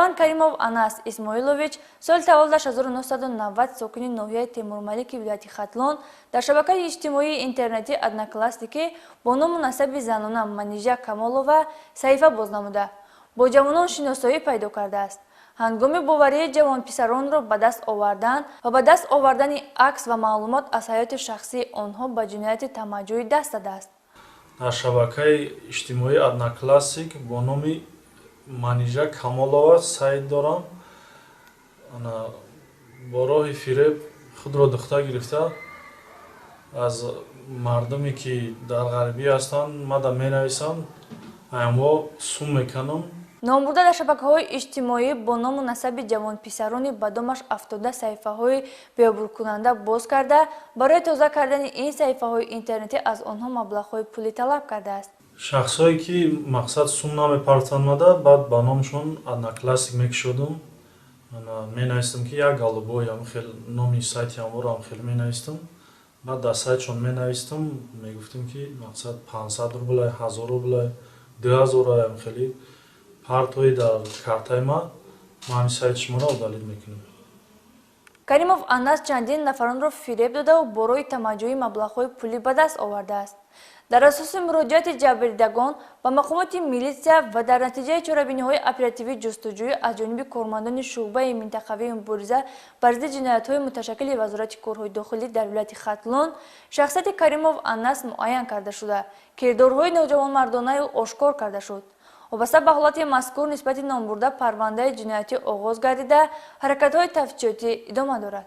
Каримов Анас Исмоилович, соли таваллудаш 1990, сокини ноҳияи Темурмалики вилояти Хатлон, дар шабакаи иҷтимоии интернетӣ Одноклассники бо ному насаби занона Манижа Камолова саҳифа боз намуда, бо ҷавонон шиносоӣ пайдо кардааст. Ҳангоми боварии ҷавонписаронро ба даст овардан ва ба даст овардани акс ва маълумот аз ҳаёти шахсии онҳо ба ҷинояти тамаъҷӯӣ даст задааст. Дар шабакаи иҷтимоии Одноклассник бо номи Манижа Камолова сайт дорам. Бо роҳи фиреб худро духта гирифта, аз мардуме, ки дар ғарибӣ ҳастанд, мада менависам, аямҳо сум меканам. Номбурда дар шабакаҳои иҷтимоӣ бо ному насаби ҷавонписарони ба домаш афтода саҳифаҳои беобрӯкунанда боз карда, барои тоза кардани ин саҳифаҳои интернетӣ аз онҳо маблағҳои пулӣ талаб кардааст. Шахсое, ки мақсад сум намепартанд мада, баъд ба номшон Одноклассник мекушодум, менавистам, ки як голубой, хел номи сайти ҳамворо ҳам хел менавистам. Баъд дар сайтшон менавистам, мегуфтем, ки мақсад 500 рублай, 1000 рублай, 2000 хеле партои дар картаи ма, ма ҳамин сайти шуморо удалить мекунем. Каримов Анас чандин нафаронро фиреб додаву бо роҳи тамаъҷӯӣ маблағҳои пулӣ ба даст овардааст. Дар асоси муроҷиати ҷабрдидагон ба мақомоти милитсия ва дар натиҷаи чорабиниҳои оперативӣ ҷустуҷӯӣ аз ҷониби кормандони шӯъбаи минтақавии мубориза бар зидди ҷиноятҳои муташаккили Вазорати корҳои дохилӣ дар вилояти Хатлон шахсияти Каримов Анас муайян карда шуда, кирдорҳои ноҷавонмардонаи ӯ ошкор карда шуд. Вобаста ба ҳолати мазкур нисбати номбурда парвандаи ҷиноятӣ оғоз гардида, ҳаракатҳои тафтишотӣ идома дорад.